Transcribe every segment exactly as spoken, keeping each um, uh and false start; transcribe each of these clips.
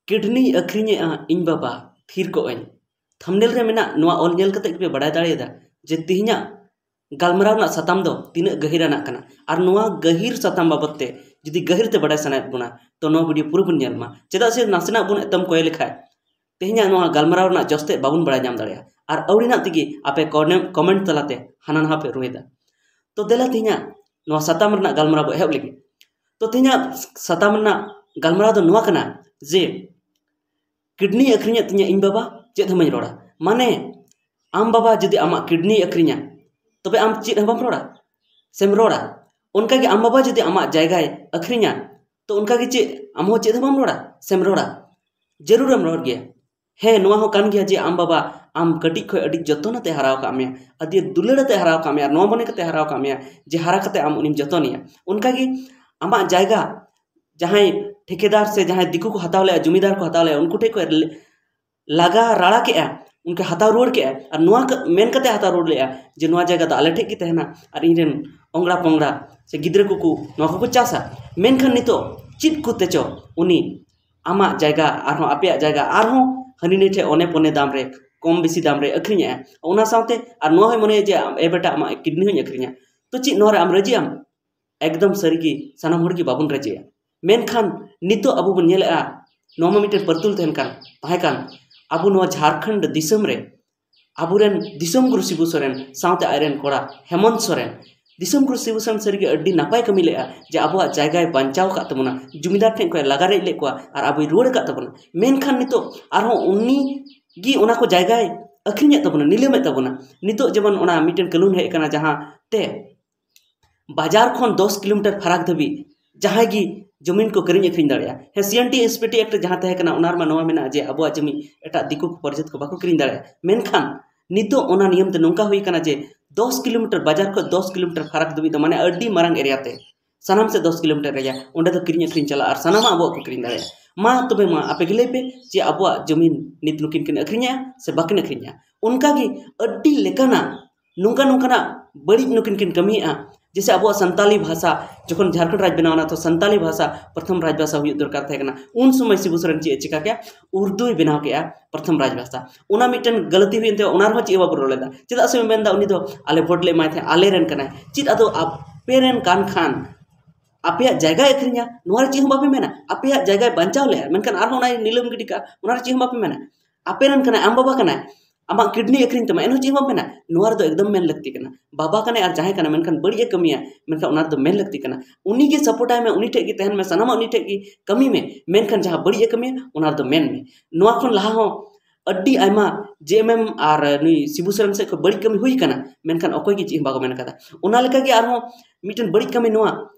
ᱠᱤᱰᱱᱤᱭ ᱟᱹᱠᱷᱨᱤᱧᱮᱜᱼᱟ ᱤᱧ ᱵᱟᱵᱟ, ᱛᱷᱤᱨ ᱠᱚᱜ ᱟᱹᱧ᱾ ᱛᱷᱟᱢᱵᱱᱮᱞ ᱨᱮ ᱢᱮᱱᱟᱜ ᱱᱚᱣᱟ ᱚᱞ ᱧᱮᱞ ᱠᱟᱛᱮ ᱜᱮᱯᱮ ᱵᱟᱰᱟᱭ ᱫᱟᱲᱮᱭᱟᱫᱟ ᱡᱮ ᱛᱮᱦᱮᱧᱟᱜ ᱜᱟᱞᱢᱟᱨᱟᱣ ᱨᱮᱱᱟᱜ ᱥᱟᱛᱟᱢ ᱫᱚ ᱛᱤᱱᱟᱹᱜ ᱜᱟᱹᱦᱤᱨ ᱟᱱᱟᱜ ᱠᱟᱱᱟ᱾ ᱟᱨ ᱱᱚᱣᱟ ᱜᱟᱹᱦᱤᱨ ᱥᱟᱛᱟᱢ ᱵᱟᱵᱚᱫ ᱛᱮ ᱡᱩᱫᱤ ᱜᱟᱹᱦᱤᱨ ᱛᱮ ᱵᱟᱰᱟᱭ ᱥᱟᱱᱟᱭᱮᱫ ᱵᱚᱱᱟ, ᱛᱚ ᱱᱚᱣᱟ ᱵᱷᱤᱰᱤᱭᱳ ᱯᱩᱨᱟᱹ ᱵᱚᱱ ᱧᱮᱞ ᱢᱟ᱾ ᱪᱮᱫᱟᱜ ᱥᱮ ᱱᱟᱥᱮᱱᱟᱜ ᱵᱚᱱ ᱮᱛᱚᱢ ᱠᱚᱭ ᱞᱮᱠᱷᱟᱡ ᱛᱮᱦᱮᱧᱟᱜ ᱱᱚᱣᱟ ᱜᱟᱞᱢᱟᱨᱟᱣ ᱨᱮᱱᱟᱜ ᱡᱚᱥ ᱛᱮᱫ ᱵᱟᱵᱚᱱ ᱵᱟᱲᱟᱭ ᱧᱟᱢ ᱫᱟᱲᱮᱭᱟᱜᱼᱟ᱾ ᱟᱨ ᱟᱹᱣᱲᱤᱱᱟᱜ ᱛᱮᱜᱮ ᱟᱯᱮ ᱠᱚᱢᱮᱱᱴ ᱛᱟᱞᱟᱛᱮ ᱦᱟᱱᱟ ᱱᱟᱣᱟ ᱯᱮ ᱨᱚᱦᱮᱫᱟ᱾ ᱛᱚ ᱫᱮᱞᱟ ᱛᱮᱦᱮᱧᱟᱜ ᱱᱚᱣᱟ ᱥᱟᱛᱟᱢ ᱨᱮᱱᱟᱜ ᱜᱟᱞᱢᱟᱨᱟᱣ ᱵᱚ ᱮᱦᱚᱵ ᱞᱮᱜᱮ᱾ ᱛᱚ ᱛᱮᱦᱮᱧᱟᱜ ᱥᱟᱛᱟᱢ ᱨᱮᱱᱟᱜ ᱜᱟᱞᱢᱟᱨᱟᱣ ᱫᱚ ᱱᱚᱣᱟ ᱠᱟᱱᱟ ᱡᱮ ᱠᱤᱰᱱᱤ ᱟᱹᱠᱷᱨᱤᱧᱮᱫ ᱛᱤᱧᱟᱹ ᱤᱧ ᱵᱟᱵᱟ, ᱪᱮᱫ ᱦᱚᱸ ᱵᱟᱹᱧ ᱨᱚᱲᱟ᱾ ᱢᱟᱱᱮ ᱟᱢ ᱵᱟᱵᱟ ᱡᱩᱫᱤ ᱟᱢᱟᱜ ᱠᱤᱰᱱᱤᱭ ᱟᱹᱠᱷᱨᱤᱧᱟ, ᱛᱚᱵᱮ ᱟᱢ ᱪᱮᱫ ᱦᱚᱸ ᱵᱟᱢ ᱨᱚᱲᱟ ᱥᱮᱢ ᱨᱚᱲᱟ? ᱚᱱᱠᱟᱜᱮ ᱟᱢ ᱵᱟᱵᱟ ᱡᱩᱫᱤ ᱟᱢᱟᱜ ᱡᱟᱭᱜᱟᱭ ᱟᱹᱠᱷᱨᱤᱧᱟ, ᱛᱚ ᱚᱱᱠᱟᱜᱮ ᱪᱮᱫ ᱟᱢ ᱦᱚᱸ ᱪᱮᱫ ᱦᱚᱸ ᱵᱟᱢ ᱨᱚᱲᱟ ᱥᱮᱢ ᱨᱚᱲᱟ? ᱡᱟᱹᱨᱩᱲᱮᱢ ᱨᱚᱲ ᱜᱮᱭᱟ᱾ ᱦᱮᱸ, ᱱᱚᱣᱟ ᱦᱚᱸ ᱠᱟᱱ ᱜᱮᱭᱟ ᱡᱮ ᱟᱢ ᱵᱟᱵᱟ ᱟᱢ ᱠᱟᱹᱴᱤᱡ ᱠᱷᱚᱱ ᱟᱹᱰᱤ ᱡᱚᱛᱚᱱ ᱟᱛᱮ ᱦᱟᱨᱟ ᱟᱠᱟᱫ ᱢᱮᱭᱟ, ᱟᱹᱰᱤ ᱫᱩᱞᱟᱹᱲ ᱟᱛᱮ ᱦᱟᱨᱟ ᱟᱠᱟᱫ ᱢᱮᱭᱟ, ᱟᱨ ᱱᱚᱣᱟ ᱢᱚᱱᱮ ᱠᱟᱛᱮ ᱦᱟᱨᱟ ᱟᱠᱟᱫ ᱢᱮᱭᱟ ᱡᱮ ᱦᱟᱨᱟ ᱠᱟᱛᱮ ᱟᱢ ᱩᱱᱤᱢ ᱡᱚᱛᱚᱱᱮᱭᱟ᱾ ᱚᱱᱠᱟᱜᱮ ᱟᱢᱟᱜ ᱡᱟᱭᱜᱟ ᱡᱟᱦᱟᱸᱭ ᱴᱷᱤᱠᱟᱹᱫᱟᱨ ᱥᱮ ᱡᱟᱦᱟᱸᱭ ᱫᱤᱠᱩ ᱠᱚ ᱦᱟᱛᱟᱣ ᱞᱮᱜᱼᱟ, ᱡᱚᱢᱤᱫᱟᱨ ᱠᱚ ᱦᱟᱛᱟᱣ ᱞᱮᱜᱼᱟ, ᱩᱱᱠᱩ ᱴᱷᱮᱱ ᱠᱷᱚᱱ ᱞᱟᱜᱟ ᱨᱟᱲᱟ ᱠᱮᱜᱼᱟ, ᱩᱱᱠᱩ ᱦᱟᱛᱟᱣ ᱨᱩᱣᱟᱹᱲ ᱠᱮᱜᱼᱟ᱾ ᱟᱨ ᱱᱚᱣᱟ ᱠᱟ-, ᱢᱮᱱ ᱠᱟᱛᱮ ᱦᱟᱛᱟᱣ ᱨᱩᱣᱟᱹᱲ ᱞᱮᱜᱼᱟ ᱡᱮ ᱱᱚᱣᱟ ᱡᱟᱭᱜᱟ ᱫᱚ ᱟᱞᱮ ᱴᱷᱮᱡ ᱜᱮ ᱛᱟᱦᱮᱱᱟ ᱟᱨ ᱤᱧ ᱨᱮᱱ ᱚᱝᱲᱟ ᱯᱚᱝᱲᱟ ᱥᱮ ᱜᱤᱫᱽᱨᱟᱹ ᱠᱚᱠᱚ ᱱᱚᱣᱟ ᱠᱚᱠᱚ ᱪᱟᱥᱟ᱾ ᱢᱮᱱᱠᱷᱟᱱ ᱱᱤᱛᱚᱜ ᱪᱮᱫ ᱠᱚ ᱛᱮᱪᱚ ᱩᱱᱤ ᱟᱢᱟᱜ ᱡᱟᱭᱜᱟ ᱟᱨᱦᱚᱸ ᱟᱯᱮᱭᱟᱜ ᱡᱟᱭᱜᱟ ᱟᱨᱦᱚᱸ ᱦᱟᱹᱱᱤ ᱱᱟᱹᱭ ᱴᱷᱮᱡ ᱚᱱᱮ ᱯᱚᱱᱮ ᱫᱟᱢ ᱨᱮ, ᱠᱚᱢ ᱵᱮᱥᱤ ᱫᱟᱢ ᱨᱮ ᱟᱹᱠᱷᱨᱤᱧᱮᱜᱼᱟ᱾ ᱚᱱᱟ ᱥᱟᱶᱛᱮ ᱟᱨ ᱱᱚᱣᱟ ᱦᱚᱸᱭ ᱢᱚᱱᱮᱭᱟ ᱡᱮ, "ᱮ ᱵᱮᱴᱟ, ᱟᱢᱟᱜ ᱠᱤᱰᱱᱤ ᱦᱚᱸᱧ ᱟᱹᱠᱷᱨᱤᱧᱟ᱾" ᱛᱚ ᱪᱮᱫ ᱱᱚᱣᱟ ᱨᱮ ᱟᱢ ᱨᱟᱹᱡᱤᱜ ᱟᱢ? ᱮᱠᱫᱚᱢ ᱥᱟᱹᱨᱤᱜᱮ ᱥᱟᱱᱟᱢ ᱦᱚᱲ ᱜᱮ ᱵᱟᱵᱚᱱ ᱨᱟᱹᱡᱤᱜᱼᱟ᱾ ᱢᱮᱱᱠᱷᱟᱱ ᱱᱤᱛᱚᱜ ᱟᱵᱚ ᱵᱚᱱ ᱧᱮᱞᱮᱜᱼᱟ, ᱱᱚᱣᱟ ᱢᱟ ᱢᱤᱫᱴᱮᱱ ᱯᱟᱹᱨᱛᱩᱞ ᱛᱟᱦᱮᱱ ᱠᱟᱱ, ᱛᱟᱦᱮᱸ ᱠᱟᱱ ᱟᱵᱚ ᱱᱚᱣᱟ ᱡᱷᱟᱲᱠᱷᱚᱸᱰ ᱫᱤᱥᱚᱢ ᱨᱮ ᱟᱵᱚᱨᱮᱱ ᱫᱤᱥᱚᱢ ᱜᱩᱨᱩ ᱥᱤᱵᱩ ᱥᱚᱨᱮᱱ ᱥᱟᱶᱛᱮ ᱟᱡᱨᱮᱱ ᱠᱚᱲᱟ ᱦᱮᱢᱚᱱᱛ ᱥᱚᱨᱮᱱ, ᱫᱤᱥᱚᱢ ᱜᱩᱨᱩ ᱥᱤᱵᱩ ᱥᱚᱨᱮᱱ ᱥᱟᱹᱨᱤᱜᱮ ᱟᱹᱰᱤ ᱱᱟᱯᱟᱭ ᱠᱟᱹᱢᱤ ᱞᱮᱜᱼᱟ ᱡᱮ ᱟᱵᱚᱣᱟᱜ ᱡᱟᱭᱜᱟᱭ ᱵᱟᱧᱪᱟᱣ ᱟᱠᱟᱫ ᱛᱟᱵᱚᱱᱟ, ᱡᱩᱢᱤᱫᱟᱨ ᱴᱷᱮᱱ ᱠᱷᱚᱱ ᱞᱟᱜᱟ ᱨᱮᱡ ᱞᱮᱫ ᱠᱚᱣᱟ ᱟᱨ ᱟᱵᱚᱭ ᱨᱩᱣᱟᱹᱲ ᱟᱠᱟᱫ ᱛᱟᱵᱚᱱᱟ᱾ ᱢᱮᱱᱠᱷᱟᱱ ᱱᱤᱛᱚᱜ ᱟᱨᱦᱚᱸ ᱩᱱᱤ ᱜᱮ ᱚᱱᱟ ᱠᱚ ᱡᱟᱭᱜᱟᱭ ᱟᱹᱠᱷᱨᱤᱧᱮᱫ ᱛᱟᱵᱚᱱᱟ, ᱱᱤᱞᱟᱹᱢᱮᱫ ᱛᱟᱵᱚᱱᱟ᱾ ᱱᱤᱛᱚᱜ ᱡᱮᱢᱚᱱ ᱚᱱᱟ ᱢᱤᱫᱴᱮᱱ ᱠᱟᱹᱱᱩᱱ ᱦᱮᱡ ᱟᱠᱟᱱᱟ ᱡᱟᱦᱟᱸ ᱛᱮ ᱵᱟᱡᱟᱨ ᱠᱷᱚᱱ ᱫᱚᱥ ᱠᱤᱞᱳᱢᱤᱴᱟᱨ ᱯᱷᱟᱨᱟᱠ ᱫᱷᱟᱹᱵᱤᱡ ᱡᱟᱦᱟᱸᱭ ᱜᱮ ᱡᱚᱢᱤᱱ ᱠᱚ ᱠᱤᱨᱤᱧ ᱟᱹᱠᱷᱨᱤᱧ ᱫᱟᱲᱮᱭᱟᱜᱼᱟ᱾ ᱦᱮᱸ, C N T S P T act ᱨᱮ ᱡᱟᱦᱟᱸ ᱛᱟᱦᱮᱸ ᱠᱟᱱᱟ, ᱚᱱᱟ ᱨᱮᱢᱟ ᱱᱚᱣᱟ ᱢᱮᱱᱟᱜᱼᱟ ᱡᱮ ᱟᱵᱚᱣᱟᱜ ᱡᱚᱢᱤ ᱮᱴᱟᱜ ᱫᱤᱠᱩ ᱠᱚ ᱯᱚᱨᱡᱟᱛ ᱠᱚ ᱵᱟᱠᱚ ᱠᱤᱨᱤᱧ ᱫᱟᱲᱮᱭᱟᱜᱼᱟ᱾ ᱢᱮᱱᱠᱷᱟᱱ ᱱᱤᱛᱚᱜ ᱚᱱᱟ ᱱᱤᱭᱚᱢ ᱛᱮ ᱱᱚᱝᱠᱟ ᱦᱩᱭ ᱠᱟᱱᱟ ᱡᱮ ᱫᱚᱥ ᱠᱤᱞᱳᱢᱤᱴᱟᱨ, ᱵᱟᱡᱟᱨ ᱠᱷᱚᱱ ᱫᱚᱥ ᱠᱤᱞᱳᱢᱤᱴᱟᱨ ᱯᱷᱟᱨᱟᱠ ᱫᱷᱟᱹᱵᱤᱡ ᱫᱚ, ᱢᱟᱱᱮ ᱟᱹᱰᱤ ᱢᱟᱨᱟᱝ ᱮᱨᱤᱭᱟ ᱛᱮ, ᱥᱟᱱᱟᱢ ᱥᱮᱫ ᱫᱚᱥ ᱠᱤᱞᱳᱢᱤᱴᱟᱨ ᱮᱨᱤᱭᱟ, ᱚᱸᱰᱮ ᱫᱚ ᱠᱤᱨᱤᱧ ᱟᱹᱠᱷᱨᱤᱧ ᱪᱟᱞᱟᱜᱼᱟ ᱟᱨ ᱥᱟᱱᱟᱢᱟᱜ ᱟᱵᱚᱣᱟᱜ ᱠᱚ ᱠᱤᱨᱤᱧ ᱫᱟᱲᱮᱭᱟᱜᱼᱟ᱾ ᱢᱟ ᱛᱚᱵᱮ, ᱢᱟ ᱟᱯᱮ ᱜᱮ ᱞᱟᱹᱭ ᱯᱮ ᱡᱮ ᱟᱵᱚᱣᱟᱜ ᱡᱚᱢᱤᱱ ᱱᱤᱛ ᱱᱩᱠᱤᱱ ᱠᱤᱱ ᱟᱹᱠᱷᱨᱤᱧᱟ ᱥᱮ ᱵᱟᱹᱠᱤᱱ ᱟᱹᱠᱷᱨᱤᱧᱟ? ᱚᱱᱠᱟᱜᱮ ᱟᱹᱰᱤ ᱞᱮᱠᱟᱱᱟᱜ ᱱᱚᱝᱠᱟ ᱱᱚᱝᱠᱟᱱᱟᱜ ᱵᱟᱹᱲᱤᱡ ᱱᱩᱠᱤᱱ ᱠᱤᱱ ᱠᱟᱹᱢᱤᱭᱮᱫᱼᱟ ᱡᱮᱭᱥᱮ ᱟᱵᱚᱣᱟᱜ ᱥᱟᱱᱛᱟᱞᱤ ᱵᱷᱟᱥᱟ ᱡᱚᱠᱷᱚᱱ ᱡᱷᱟᱲᱠᱷᱚᱸᱰ ᱨᱟᱡᱽ ᱵᱮᱱᱟᱣ ᱮᱱᱟ, ᱛᱚ ᱥᱟᱱᱛᱟᱞᱤ ᱵᱷᱟᱥᱟ ᱯᱨᱚᱛᱷᱚᱢ ᱨᱟᱡᱽ ᱵᱷᱟᱥᱟ ᱦᱩᱭᱩᱜ ᱫᱚᱨᱠᱟᱨ ᱛᱟᱦᱮᱸ ᱠᱟᱱᱟ᱾ ᱩᱱ ᱥᱚᱢᱚᱭ ᱥᱤᱵᱩ ᱥᱚᱨᱮᱱ ᱪᱮᱫ ᱮ ᱪᱤᱠᱟ ᱠᱮᱜᱼᱟ? ᱩᱨᱫᱩᱭ ᱵᱮᱱᱟᱣ ᱠᱮᱜᱼᱟ ᱯᱨᱚᱛᱷᱚᱢ ᱨᱟᱡᱽ ᱵᱷᱟᱥᱟ᱾ ᱚᱱᱟ ᱢᱤᱫᱴᱮᱱ ᱜᱟᱹᱞᱛᱤ ᱦᱩᱭᱮᱱ ᱛᱟᱭᱟ, ᱚᱱᱟ ᱨᱮᱦᱚᱸ ᱪᱮᱫ ᱦᱚᱸ ᱵᱟᱵᱚ ᱨᱚᱲ ᱞᱮᱫᱟ᱾ ᱪᱮᱫᱟᱜ ᱥᱮ ᱢᱮᱱᱫᱟ ᱩᱱᱤ ᱫᱚ ᱟᱞᱮ ᱵᱷᱳᱴ ᱞᱮ ᱮᱢᱟᱭ ᱛᱟᱦᱮᱸᱫ, ᱟᱞᱮ ᱨᱮᱱ ᱠᱟᱱᱟᱭ᱾ ᱪᱮᱫ ᱟᱫᱚ ᱟᱯᱮ ᱨᱮᱱ ᱠᱟᱱ ᱠᱷᱟᱱ ᱟᱯᱮᱭᱟᱜ ᱡᱟᱭᱜᱟᱭ ᱟᱹᱠᱷᱨᱤᱧᱟ, ᱱᱚᱣᱟ ᱨᱮ ᱪᱮᱫ ᱦᱚᱸ ᱵᱟᱯᱮ ᱢᱮᱱᱟ? ᱟᱯᱮᱭᱟᱜ ᱡᱟᱭᱜᱟᱭ ᱵᱟᱧᱪᱟᱣ ᱞᱮᱜᱼᱟ, ᱢᱮᱱᱠᱷᱟᱱ ᱟᱨᱦᱚᱸ ᱚᱱᱟᱭ ᱱᱤᱞᱟᱹᱢ ᱜᱤᱰᱤ ᱠᱟᱜᱼᱟ, ᱚᱱᱟ ᱨᱮ ᱪᱮᱫ ᱦᱚᱸ ᱵᱟᱯᱮ ᱢᱮᱱᱟ? ᱟᱯᱮ ᱨᱮᱱ ᱠᱟᱱᱟᱭ, ᱟᱢ ᱵᱟᱵᱟ ᱠᱟᱱᱟᱭ, ᱟᱢᱟᱜ ᱠᱤᱰᱱᱤ ᱟᱹᱠᱷᱨᱤᱧ ᱛᱟᱢᱟ, ᱮᱱᱦᱚᱸ ᱪᱮᱫ ᱦᱚᱸ ᱵᱟᱢ ᱢᱮᱱᱟ? ᱱᱚᱣᱟ ᱨᱮᱫᱚ ᱮᱠᱫᱚᱢ ᱢᱮᱱ ᱞᱟᱹᱠᱛᱤ ᱠᱟᱱᱟ᱾ ᱵᱟᱵᱟ ᱠᱟᱱᱟᱭ ᱟᱨ ᱡᱟᱦᱟᱸᱭ ᱠᱟᱱᱟ, ᱢᱮᱱᱠᱷᱟᱱ ᱵᱟᱹᱲᱤᱡ ᱮ ᱠᱟᱹᱢᱤᱭᱟ, ᱢᱮᱱᱠᱷᱟᱱ ᱚᱱᱟ ᱨᱮᱫᱚ ᱢᱮᱱ ᱞᱟᱹᱠᱛᱤ ᱠᱟᱱᱟ᱾ ᱩᱱᱤ ᱜᱮ ᱥᱟᱯᱳᱨᱴᱟᱭ ᱢᱮ, ᱩᱱᱤ ᱴᱷᱮᱡ ᱜᱮ ᱛᱟᱦᱮᱱ ᱢᱮ, ᱥᱟᱱᱟᱢᱟᱜ ᱩᱱᱤ ᱴᱷᱮᱡ ᱜᱮ ᱠᱟᱹᱢᱤ ᱢᱮ, ᱢᱮᱱᱠᱷᱟᱱ ᱡᱟᱦᱟᱸ ᱵᱟᱹᱲᱤᱡ ᱮ ᱠᱟᱹᱢᱤᱭᱟ, ᱚᱱᱟ ᱨᱮᱫᱚ ᱢᱮᱱ ᱢᱮ᱾ ᱱᱚᱣᱟ ᱠᱷᱚᱱ ᱞᱟᱦᱟ ᱦᱚᱸ ᱟᱹᱰᱤ ᱟᱭᱢᱟ ᱡᱮ ᱮᱢ ᱮᱢ ᱟᱨ ᱱᱩᱭ ᱥᱤᱵᱩ ᱥᱚᱨᱮᱱ ᱥᱮᱫ ᱠᱷᱚᱱ ᱵᱟᱹᱲᱤᱡ ᱠᱟᱹᱢᱤ ᱦᱩᱭ ᱠᱟᱱᱟ, ᱢᱮᱱᱠᱷᱟᱱ ᱚᱠᱚᱭ ᱜᱮ ᱪᱮᱫ ᱦᱚᱸ ᱵᱟᱠᱚ ᱢᱮᱱ ᱠᱟᱫᱟ᱾ ᱚᱱᱟ ᱞᱮᱠᱟᱜᱮ ᱟᱨᱦᱚᱸ ᱢᱤᱫᱴᱮᱱ ᱵᱟᱹᱲᱤᱡ ᱠᱟᱹᱢᱤ ᱱᱚᱣᱟ,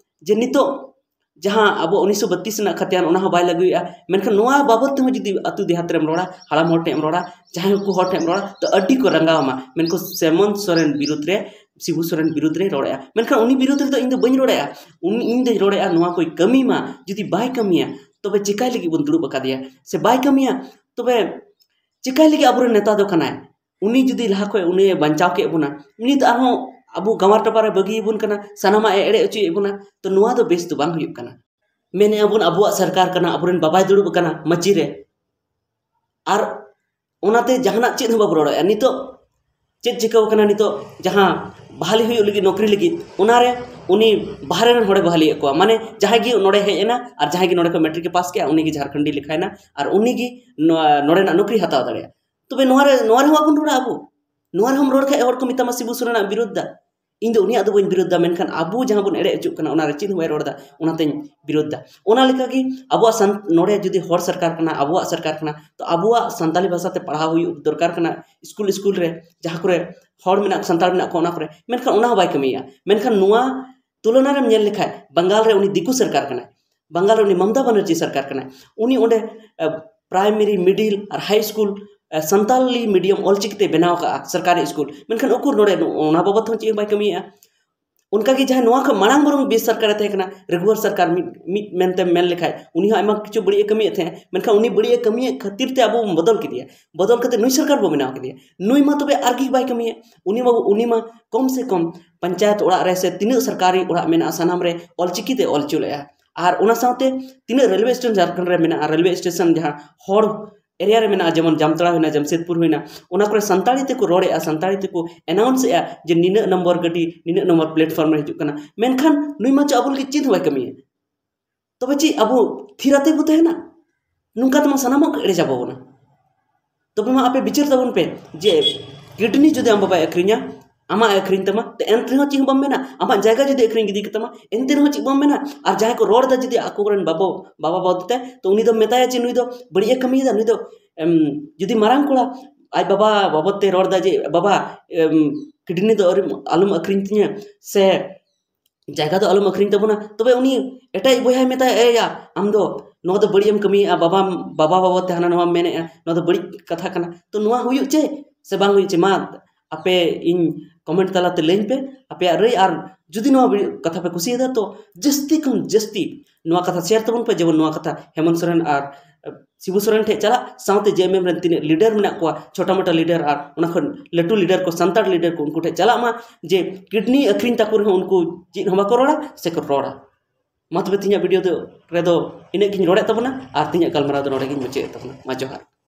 ᱡᱮ ᱱᱤᱛᱚᱜ ᱡᱟᱦᱟᱸ ᱟᱵᱚ ᱩᱱᱤᱥᱥᱚ ᱵᱟᱛᱤᱥ ᱨᱮᱱᱟᱜ ᱠᱷᱟᱛᱤᱭᱟᱱ, ᱚᱱᱟ ᱦᱚᱸ ᱵᱟᱭ ᱞᱟᱹᱜᱩᱭᱮᱫᱼᱟ᱾ ᱢᱮᱱᱠᱷᱟᱱ ᱱᱚᱣᱟ ᱵᱟᱵᱚᱫ ᱛᱮᱦᱚᱸ ᱡᱩᱫᱤ ᱟᱹᱛᱩ ᱫᱮᱦᱟᱛ ᱨᱮᱢ ᱨᱚᱲᱟ, ᱦᱟᱲᱟᱢ ᱦᱚᱲ ᱴᱷᱮᱱ ᱮᱢ ᱨᱚᱲᱟ, ᱡᱟᱦᱟᱸᱭ ᱠᱚ ᱦᱚᱲ ᱴᱷᱮᱱ ᱮᱢ ᱨᱚᱲᱟ, ᱛᱚ ᱟᱹᱰᱤ ᱠᱚ ᱨᱟᱸᱜᱟᱣ ᱟᱢᱟ, ᱢᱮᱱᱠᱚ ᱥᱮᱢᱚᱱ ᱥᱚᱨᱮᱱ ᱵᱤᱨᱩᱫᱽ ᱨᱮ, ᱥᱤᱵᱩ ᱥᱚᱨᱮᱱ ᱵᱤᱨᱩᱫᱽ ᱨᱮ ᱨᱚᱲᱮᱫᱼᱟ᱾ ᱢᱮᱱᱠᱷᱟᱱ ᱩᱱᱤ ᱵᱤᱨᱩᱫᱽ ᱨᱮᱫᱚ ᱤᱧ ᱫᱚ ᱵᱟᱹᱧ ᱨᱚᱲᱮᱫᱼᱟ᱾ ᱩᱱᱤ, ᱤᱧ ᱫᱚᱧ ᱨᱚᱲᱮᱫᱼᱟ ᱱᱚᱣᱟ ᱠᱚᱭ ᱠᱟᱹᱢᱤ ᱢᱟ᱾ ᱡᱩᱫᱤ ᱵᱟᱭ ᱠᱟᱹᱢᱤᱭᱟ, ᱛᱚᱵᱮ ᱪᱮᱠᱟᱭ ᱞᱟᱹᱜᱤᱫ ᱵᱚᱱ ᱫᱩᱲᱩᱵ ᱟᱠᱟᱫᱮᱭᱟ? ᱥᱮ ᱵᱟᱭ ᱠᱟᱹᱢᱤᱭᱟ, ᱛᱚᱵᱮ ᱪᱮᱠᱟᱭ ᱞᱟᱹᱜᱤᱫ ᱟᱵᱚᱨᱮᱱ ᱱᱮᱛᱟ ᱫᱚ ᱠᱟᱱᱟᱭ? ᱩᱱᱤ ᱡᱩᱫᱤ ᱞᱟᱦᱟ ᱠᱷᱚᱱ ᱩᱱᱤ ᱵᱟᱧᱪᱟᱣ ᱠᱮᱫ ᱵᱚᱱᱟ, ᱩᱱᱤ ᱫᱚ ᱟᱨᱦᱚᱸ ᱟᱵᱚ ᱜᱟᱶᱟᱨ ᱴᱚᱯᱟᱨ ᱨᱮ ᱵᱟᱹᱜᱤᱭᱟᱵᱚᱱ ᱠᱟᱱᱟ, ᱥᱟᱱᱟᱢᱟᱜ ᱮ ᱮᱲᱮ ᱦᱚᱪᱚᱭᱮᱫ ᱵᱚᱱᱟ᱾ ᱛᱚ ᱱᱚᱣᱟ ᱫᱚ ᱵᱮᱥ ᱫᱚ ᱵᱟᱝ ᱦᱩᱭᱩᱜ ᱠᱟᱱᱟ᱾ ᱢᱮᱱᱮᱫᱼᱟ ᱵᱚᱱ ᱟᱵᱚᱣᱟᱜ ᱥᱚᱨᱠᱟᱨ ᱠᱟᱱᱟ, ᱟᱵᱚᱨᱮᱱ ᱵᱟᱵᱟᱭ ᱫᱩᱲᱩᱵ ᱟᱠᱟᱱᱟ ᱢᱟᱹᱪᱤ ᱨᱮ, ᱟᱨ ᱚᱱᱟᱛᱮ ᱡᱟᱦᱟᱱᱟᱜ ᱪᱮᱫ ᱦᱚᱸ ᱵᱟᱵᱚ ᱨᱚᱲᱮᱫᱼᱟ᱾ ᱱᱤᱛᱚᱜ ᱪᱮᱫ ᱪᱤᱠᱟᱹᱣ ᱠᱟᱱᱟ? ᱱᱤᱛᱚᱜ ᱡᱟᱦᱟᱸ ᱵᱟᱦᱟᱞᱤ ᱦᱩᱭᱩᱜ ᱞᱟᱹᱜᱤᱫ, ᱱᱚᱠᱨᱤ ᱞᱟᱹᱜᱤᱫ, ᱚᱱᱟᱨᱮ ᱩᱱᱤ ᱵᱟᱦᱨᱮ ᱨᱮᱱ ᱦᱚᱲᱮ ᱵᱟᱦᱟᱞᱤᱭᱮᱫ ᱠᱚᱣᱟ᱾ ᱢᱟᱱᱮ ᱡᱟᱦᱟᱸᱭ ᱜᱮ ᱱᱚᱰᱮ ᱦᱮᱡ ᱮᱱᱟ ᱟᱨ ᱡᱟᱦᱟᱸᱭ ᱜᱮ ᱱᱚᱰᱮ ᱠᱷᱚᱱ ᱢᱮᱴᱨᱤᱠ ᱮ ᱯᱟᱥ ᱠᱮᱜᱼᱟ, ᱩᱱᱤ ᱜᱮ ᱡᱷᱟᱲᱠᱷᱚᱸᱰᱤ ᱞᱮᱠᱷᱟᱭᱮᱱᱟ ᱟᱨ ᱩᱱᱤ ᱜᱮ ᱱᱚᱣᱟ, ᱱᱚᱰᱮᱱᱟᱜ ᱱᱚᱠᱨᱤ ᱦᱟᱛᱟᱣ ᱫᱟᱲᱮᱭᱟᱜᱼᱟ᱾ ᱛᱚᱵᱮ ᱱᱚᱣᱟ ᱨᱮ, ᱱᱚᱣᱟ ᱨᱮᱦᱚᱸ ᱵᱟᱵᱚᱱ ᱨᱚᱲᱟ ᱟᱵᱚ᱾ ᱱᱚᱣᱟ ᱨᱮᱦᱚᱸᱢ ᱨᱚᱲ ᱠᱷᱟᱡ ᱦᱚᱲ ᱠᱚ ᱢᱮᱛᱟᱢᱟ ᱥᱤᱵᱩ ᱥᱚᱨᱮᱱᱟᱜ ᱵᱤᱨᱳᱫᱷ ᱫᱟ᱾ ᱤᱧ ᱫᱚ ᱩᱱᱤᱭᱟᱜ ᱫᱚ ᱵᱟᱹᱧ ᱵᱤᱨᱳᱫᱷ ᱫᱟ, ᱢᱮᱱᱠᱷᱟᱱ ᱟᱵᱚ ᱡᱟᱦᱟᱸ ᱵᱚᱱ ᱮᱲᱮ ᱦᱚᱪᱚᱜ ᱠᱟᱱᱟ, ᱚᱱᱟ ᱨᱮ ᱪᱮᱫ ᱦᱚᱸ ᱵᱟᱭ ᱨᱚᱲ ᱫᱟ, ᱚᱱᱟᱛᱮᱧ ᱵᱤᱨᱳᱫᱷ ᱫᱟ᱾ ᱚᱱᱟ ᱞᱮᱠᱟᱜᱮ ᱟᱵᱚᱣᱟᱜ ᱥᱟᱱ-, ᱱᱚᱰᱮ ᱡᱩᱫᱤ ᱦᱚᱲ ᱥᱚᱨᱠᱟᱨ ᱠᱟᱱᱟ, ᱟᱵᱚᱣᱟᱜ ᱥᱚᱨᱠᱟᱨ ᱠᱟᱱᱟ, ᱛᱚ ᱟᱵᱚᱣᱟᱜ ᱥᱟᱱᱛᱟᱞᱤ ᱵᱷᱟᱥᱟ ᱛᱮ ᱯᱟᱲᱦᱟᱣ ᱦᱩᱭᱩᱜ ᱫᱚᱨᱠᱟᱨ ᱠᱟᱱᱟ ᱥᱠᱩᱞ, ᱥᱠᱩᱞ ᱨᱮ ᱡᱟᱦᱟᱸ ᱠᱚᱨᱮ ᱦᱚᱲ ᱢᱮᱱᱟᱜ, ᱥᱟᱱᱛᱟᱲ ᱢᱮᱱᱟᱜ ᱠᱚᱣᱟ ᱚᱱᱟ ᱠᱚᱨᱮ, ᱢᱮᱱᱠᱷᱟᱱ ᱚᱱᱟ ᱦᱚᱸ ᱵᱟᱭ ᱠᱟᱹᱢᱤᱭᱮᱫᱼᱟ᱾ ᱢᱮᱱᱠᱷᱟᱱ ᱱᱚᱣᱟ ᱛᱩᱞᱚᱱᱟ ᱨᱮᱢ ᱧᱮᱞ ᱞᱮᱠᱷᱟᱡ ᱵᱟᱝᱜᱟᱞ ᱨᱮ ᱩᱱᱤ ᱫᱤᱠᱩ ᱥᱚᱨᱠᱟᱨ ᱠᱟᱱᱟᱭ, ᱵᱟᱝᱜᱟᱞ ᱨᱮ ᱩᱱᱤ ᱢᱚᱢᱚᱛᱟ ᱵᱟᱱᱟᱨᱡᱤ ᱥᱚᱨᱠᱟᱨ ᱠᱟᱱᱟᱭ, ᱩᱱᱤ ᱚᱸᱰᱮ, ᱮ, ᱯᱨᱟᱭᱢᱟᱨᱤ, ᱢᱤᱰᱤᱞ ᱟᱨ ᱦᱟᱭ ᱥᱠᱩᱞ, ᱮ, ᱥᱟᱱᱛᱟᱞᱤ ᱢᱤᱰᱤᱭᱟᱢ ᱚᱞᱪᱤᱠᱤ ᱛᱮ ᱵᱮᱱᱟᱣ ᱠᱟᱜᱼᱟ ᱥᱚᱨᱠᱟᱨᱤ ᱥᱠᱩᱞ, ᱢᱮᱱᱠᱷᱟᱱ ᱩᱠᱩᱨ ᱱᱚᱰᱮ ᱱᱚ-, ᱚᱱᱟ ᱵᱟᱵᱚᱫ ᱦᱚᱸ ᱪᱮᱫ ᱦᱚᱸ ᱵᱟᱭ ᱠᱟᱹᱢᱤᱭᱮᱫᱼᱟ᱾ ᱚᱱᱠᱟᱜᱮ ᱡᱟᱦᱟᱸᱭ ᱱᱚᱣᱟ ᱠᱷᱚᱱ ᱢᱟᱲᱟᱝ ᱵᱚᱨᱚᱝ ᱵᱮᱥ ᱥᱚᱨᱠᱟᱨᱮ ᱛᱟᱦᱮᱸ ᱠᱟᱱᱟ, ᱨᱟᱹᱜᱷᱩᱣᱟᱨ ᱥᱚᱨᱠᱟᱨ, ᱢᱤᱫ ᱢᱤᱫ ᱢᱮᱱᱛᱮ ᱢᱮᱱ ᱞᱮᱠᱷᱟᱡ, ᱩᱱᱤ ᱦᱚᱸ ᱟᱭᱢᱟ ᱠᱤᱪᱷᱩ ᱵᱟᱹᱲᱤᱡ ᱮ ᱠᱟᱹᱢᱤᱭᱮᱫ ᱛᱟᱦᱮᱸᱫ, ᱢᱮᱱᱠᱷᱟᱱ ᱩᱱᱤ ᱵᱟᱹᱲᱤᱡ ᱮ ᱠᱟᱹᱢᱤᱭᱮᱫ ᱠᱷᱟᱹᱛᱤᱨ ᱛᱮ ᱟᱵᱚ ᱵᱚᱱ ᱵᱚᱫᱚᱞ ᱠᱮᱫᱮᱭᱟ᱾ ᱵᱚᱫᱚᱞ ᱠᱟᱛᱮ ᱱᱩᱭ ᱥᱚᱨᱠᱟᱨ ᱵᱚ ᱵᱮᱱᱟᱣ ᱠᱮᱫᱮᱭᱟ᱾ ᱱᱩᱭ ᱢᱟ ᱛᱚᱵᱮ ᱟᱨ ᱜᱮ ᱵᱟᱭ ᱠᱟᱹᱢᱤᱭᱟ᱾ ᱩᱱᱤ ᱢᱟ ᱩᱱᱤ ᱢᱟ ᱠᱚᱢ ᱥᱮ ᱠᱚᱢ ᱯᱚᱧᱪᱟᱭᱮᱛ ᱚᱲᱟᱜ ᱨᱮ ᱥᱮ ᱛᱤᱱᱟᱹᱜ ᱥᱚᱨᱠᱟᱨᱤ ᱚᱲᱟᱜ ᱢᱮᱱᱟᱜᱼᱟ, ᱥᱟᱱᱟᱢ ᱨᱮ ᱚᱞᱪᱤᱠᱤ ᱛᱮ ᱚᱞ ᱦᱚᱪᱚ ᱞᱮᱫᱼᱟ᱾ ᱟᱨ ᱚᱱᱟ ᱥᱟᱶᱛᱮ ᱛᱤᱱᱟᱹᱜ ᱨᱮᱞᱣᱮ ᱥᱴᱮᱥᱚᱱ ᱡᱷᱟᱲᱠᱷᱚᱸᱰ ᱨᱮ ᱢᱮᱱᱟᱜᱼᱟ, ᱨᱮᱞᱣᱮ ᱥᱴᱮᱥᱚᱱ ᱡᱟᱦᱟᱸ ᱦᱚᱲ ᱮᱨᱤᱭᱟ ᱨᱮ ᱢᱮᱱᱟᱜᱼᱟ, ᱡᱮᱢᱚᱱ ᱡᱟᱢᱛᱟᱲᱟ ᱦᱩᱭᱱᱟ, ᱡᱟᱢᱥᱮᱫᱽᱯᱩᱨ ᱦᱩᱭᱱᱟ, ᱚᱱᱟ ᱠᱚᱨᱮ ᱥᱟᱱᱛᱟᱲᱤ ᱛᱮᱠᱚ ᱨᱚᱲᱮᱫᱼᱟ, ᱥᱟᱱᱛᱟᱲᱤ ᱛᱮᱠᱚ ᱮᱱᱟᱣᱩᱱᱥ ᱮᱫᱼᱟ ᱡᱮ ᱱᱤᱱᱟᱹᱜ ᱱᱚᱢᱵᱚᱨ ᱜᱟᱹᱰᱤ ᱱᱤᱱᱟᱹᱜ ᱱᱚᱢᱵᱚᱨ ᱯᱞᱮᱴᱯᱷᱚᱨᱢ ᱨᱮ ᱦᱤᱡᱩᱜ ᱠᱟᱱᱟ᱾ ᱢᱮᱱᱠᱷᱟᱱ ᱱᱩᱭ ᱢᱟ ᱪᱚ ᱟᱵᱚ ᱞᱟᱹᱜᱤᱫ ᱪᱮᱫ ᱦᱚᱸ ᱵᱟᱭ ᱠᱟᱹᱢᱤᱭᱟ᱾ ᱛᱚᱵᱮ ᱪᱮᱫ ᱟᱵᱚ ᱛᱷᱤᱨ ᱟᱛᱮ ᱵᱚ ᱛᱟᱦᱮᱱᱟ? ᱱᱚᱝᱠᱟ ᱛᱮᱢᱟ ᱥᱟᱱᱟᱢᱟᱜ ᱠᱚ ᱮᱲᱮ ᱪᱟᱵᱟ ᱵᱚᱱᱟ᱾ ᱛᱚᱵᱮ ᱢᱟ ᱟᱯᱮ ᱵᱤᱪᱟᱹᱨ ᱛᱟᱵᱚᱱ ᱯᱮ ᱡᱮ ᱠᱤᱰᱱᱤ ᱡᱩᱫᱤ ᱟᱢ ᱵᱟᱵᱟᱭ ᱟᱹᱠᱷᱨᱤᱧᱟ, ᱟᱢᱟᱜ ᱮ ᱟᱹᱠᱷᱨᱤᱧ ᱛᱟᱢᱟ, ᱛᱚ ᱮᱱ ᱨᱮᱦᱚᱸ ᱪᱮᱫ ᱦᱚᱸ ᱵᱟᱢ ᱢᱮᱱᱟ᱾ ᱟᱢᱟᱜ ᱡᱟᱭᱜᱟ ᱡᱩᱫᱤ ᱟᱹᱠᱷᱨᱤᱧ ᱤᱫᱤ ᱠᱟᱛᱟᱢᱟ, ᱮᱱᱛᱮ ᱨᱮᱦᱚᱸ ᱪᱮᱫ ᱵᱟᱢ ᱢᱮᱱᱟ᱾ ᱟᱨ ᱡᱟᱦᱟᱸᱭ ᱠᱚ ᱨᱚᱲ ᱮᱫᱟ ᱡᱩᱫᱤ ᱟᱠᱚ ᱠᱚᱨᱮᱱ ᱵᱟᱵᱚ ᱵᱟᱵᱟ ᱵᱟᱵᱚᱛ ᱛᱮ, ᱛᱚ ᱩᱱᱤ ᱫᱚ ᱢᱮᱛᱟᱭᱟ ᱡᱮ ᱱᱩᱭ ᱫᱚ ᱵᱟᱹᱲᱤᱡ ᱮ ᱠᱟᱹᱢᱤᱭᱮᱫᱟ, ᱱᱩᱭ ᱫᱚ ᱮᱢ, ᱡᱩᱫᱤ ᱢᱟᱨᱟᱝ ᱠᱚᱲᱟ ᱟᱡ ᱵᱟᱵᱟ ᱵᱟᱵᱚᱛ ᱛᱮ ᱨᱚᱲ ᱮᱫᱟ ᱡᱮ, "ᱵᱟᱵᱟ, ᱮᱢ, ᱠᱤᱰᱱᱤ ᱫᱚ ᱟᱹᱣᱨᱤᱢ, ᱟᱞᱚᱢ ᱟᱹᱠᱷᱨᱤᱧ ᱛᱤᱧᱟᱹ", ᱥᱮ ᱡᱟᱭᱜᱟ ᱫᱚ ᱟᱞᱚᱢ ᱟᱹᱠᱷᱨᱤᱧ ᱛᱟᱵᱚᱱᱟ, ᱛᱚᱵᱮ ᱩᱱᱤ ᱮᱴᱟᱜ ᱵᱚᱭᱦᱟᱭ ᱢᱮᱛᱟᱭᱟ, "ᱮᱭ ᱭᱟ, ᱟᱢ ᱫᱚ ᱱᱚᱣᱟ ᱫᱚ ᱵᱟᱹᱲᱤᱡ ᱮᱢ ᱠᱟᱹᱢᱤᱭᱮᱫᱼᱟ, ᱵᱟᱵᱟ, ᱵᱟᱵᱟ ᱵᱟᱵᱚᱛ ᱛᱮ ᱦᱟᱱᱟ ᱱᱚᱣᱟᱢ ᱢᱮᱱᱮᱫᱼᱟ, ᱱᱚᱣᱟ ᱫᱚ ᱵᱟᱹᱲᱤᱡ ᱠᱟᱛᱷᱟ ᱠᱟᱱᱟ᱾" ᱛᱚ ᱱᱚᱣᱟ ᱦᱩᱭᱩᱜ ᱪᱮ ᱥᱮ ᱵᱟᱝ ᱦᱩᱭᱩᱜ ᱪᱮ? ᱢᱟ ᱟᱯᱮ ᱤᱧ ᱠᱚᱢᱮᱱᱴ ᱛᱟᱞᱟᱛᱮ ᱞᱟᱹᱭᱟᱹᱧ ᱯᱮ ᱟᱯᱮᱭᱟᱜ ᱨᱟᱹᱭ᱾ ᱟᱨ ᱡᱩᱫᱤ ᱱᱚᱣᱟ ᱵᱷᱤᱰᱤᱭᱳ ᱠᱟᱛᱷᱟ ᱯᱮ ᱠᱩᱥᱤᱭᱟᱫᱟ, ᱛᱚ ᱡᱟᱹᱥᱛᱤ ᱠᱷᱚᱱ ᱡᱟᱹᱥᱛᱤ ᱱᱚᱣᱟ ᱠᱟᱛᱷᱟ ᱥᱮᱭᱟᱨ ᱛᱟᱵᱚᱱ ᱯᱮ, ᱡᱮᱢᱚᱱ ᱱᱚᱣᱟ ᱠᱟᱛᱷᱟ ᱦᱮᱢᱚᱱᱛ ᱥᱚᱨᱮᱱ ᱟᱨ ᱥᱤᱵᱩ ᱥᱚᱨᱮᱱ ᱴᱷᱮᱱ ᱪᱟᱞᱟᱜ, ᱥᱟᱶᱛᱮ ᱡᱮ ᱮᱢ ᱮᱢ ᱨᱮᱱ ᱛᱤᱱᱟᱹᱜ ᱞᱤᱰᱟᱨ ᱢᱮᱱᱟᱜ ᱠᱚᱣᱟ, ᱪᱷᱳᱴᱟ ᱢᱳᱴᱟ ᱞᱤᱰᱟᱨ ᱟᱨ ᱚᱱᱟ ᱠᱷᱚᱱ ᱞᱟᱹᱴᱩ ᱞᱤᱰᱟᱨ ᱠᱚ, ᱥᱟᱱᱛᱟᱲ ᱞᱤᱰᱟᱨ ᱠᱚ, ᱩᱱᱠᱩ ᱴᱷᱮᱱ ᱪᱟᱞᱟᱜ ᱢᱟ ᱡᱮ ᱠᱤᱰᱱᱤ ᱟᱹᱠᱷᱨᱤᱧ ᱛᱟᱠᱚ ᱨᱮᱦᱚᱸ ᱩᱱᱠᱩ ᱪᱮᱫ ᱦᱚᱸ ᱵᱟᱠᱚ ᱨᱚᱲᱟ ᱥᱮᱠᱚ ᱨᱚᱲᱟ᱾ ᱢᱟ ᱛᱚᱵᱮ ᱛᱮᱦᱮᱧᱟᱜ ᱵᱷᱤᱰᱤᱭᱳ ᱫᱚ, ᱨᱮᱫᱚ ᱤᱱᱟᱹᱜ ᱜᱤᱧ ᱨᱚᱲᱮᱫ ᱛᱟᱵᱚᱱᱟ ᱟᱨ ᱛᱮᱦᱮᱧᱟᱜ ᱜᱟᱞᱢᱟᱨᱟᱣ ᱫᱚ ᱱᱚᱰᱮ ᱜᱤᱧ ᱢᱩᱪᱟᱹᱫᱮᱫ ᱛᱟᱵᱚᱱᱟ᱾ ᱢᱟ ᱡᱚᱦᱟᱨ᱾